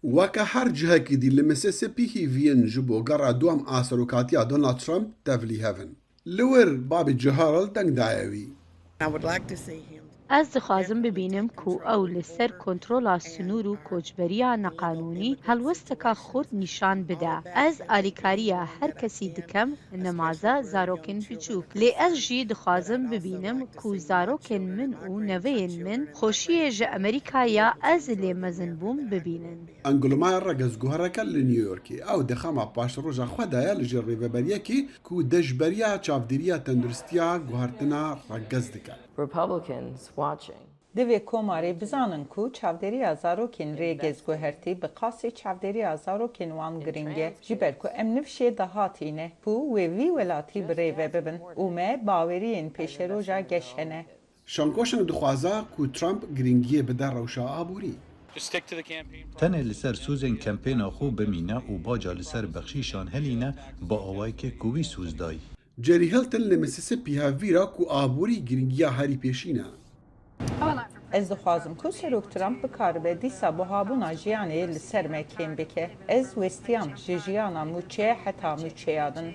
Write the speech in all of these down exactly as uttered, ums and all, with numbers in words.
Weke her cihekî dî li Mississippi hîviyên ji bo gera duwem a serokatiya Donald Trump tevlî hev in. Li wir Bobby Jehal deng daye wî. I would like to see him. Ez dixwazim bibînim ku ew li ser kontrola sinûr û koçberiya neqanûnî helwesteka xurt nîşan bide. Ez alîkariya her kesî dikem, nemaze zarokên biçûk. Lê ez jî dixwazim bibînim ku zarokên min û neveyên min xweşiyê ji Amerîkaya ez lê mezin bûm bibînin. Anglo Mayer regezguhereke li New Yorkê. Ew di xema paşroja xwe de ye li jêr rêveberiyekê ku dejberiya çavdêriya tenduristiya guhertina regez dike. Republicans watching. Divê komarê bizanin ku çavdêriya zarokên rêgezguhertî bi qasî çavdêriya zarokên wan giring e, ji ber ku em nifşê dahatî ne, ku wê vî welatî bi rê ve bibin û me baweriyên pêşeroja geş hene. Şankoşeng dixwaza ku Trump girîngiyê bide rewşa aborî. Just stick to the campaign. Tenê li ser sozên kempêna xwe bimîne û baca li ser bexşîşan helîne bi awayekê ku wî soz dayî. Jerry Hilton li Mississippi hevbîra ku aborî girîngiya herî pêşîn e. Ez dixwazim ku Serok Trump bikaribe dîsa buhabûna jiyanê li ser me kêm bike. Ez westiyam ji jiyana mûçe heta mûçeya din.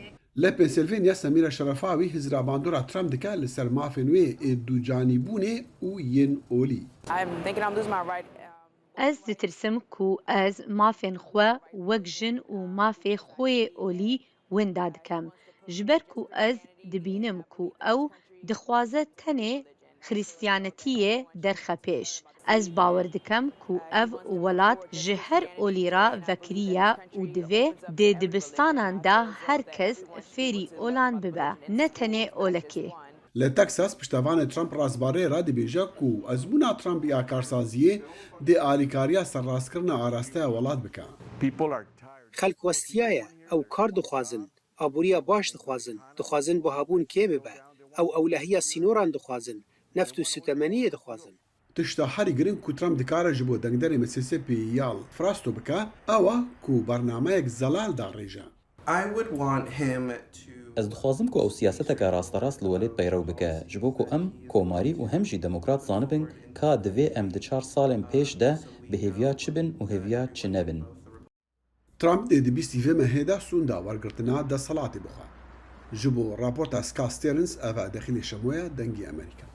Li Pennsylvania Semîra Şerefa wî hizra bandora Trump dike li ser mafên wê ê ducanîbûnê û yên olî. I'm thinking I'm losing my right. Um, Ez ditirsim ku ez mafên xwe wek jin û mafê xwe yê olî winda dikem, ji ber ku ez dibînim ku ew dixwaze tenê Xristiyanetiyê derxe pêş. Ez bawer dikem ku ev welat ji her olî re vekirî ye û divê di dibistanan de her kes fêrî olan bibe, ne tenê olekê. Li Texas piştevanê Trump Ras Barrera dibêje ku ezmûna Trump ya karsaziyê dê alîkariya serrastkirina arasteya welat bike. People are tired. Xelk westiyaye, ew kar dixwazin, aboriya baş dixwazin, dixwazin buhabûn kêm bibe, ew ewlehiya sînoran dixwazin, neft û sutemeniyê dixwazin. Tişta herî giring ku Trump dikare ji bo dengderê Mississippi ya frasto bike, ew e ku bernameyek zelal darêje. I would want him to. Ez dixwazim ku ew siyaseteke rasterast li welêt peyrew bike, ji bo ku em, komarî û hem jî demokrat zanibin ka divê em di çar salên pêş de bi hêviya çi bin û hêviya çi nebin. Trump dê di bîstî vê mehê de sûnda wergirtina desthilatê bixwe. Ji bo raporta Scott Stearns, ev e Dexîlê Şemoya, Dengê Amerîka.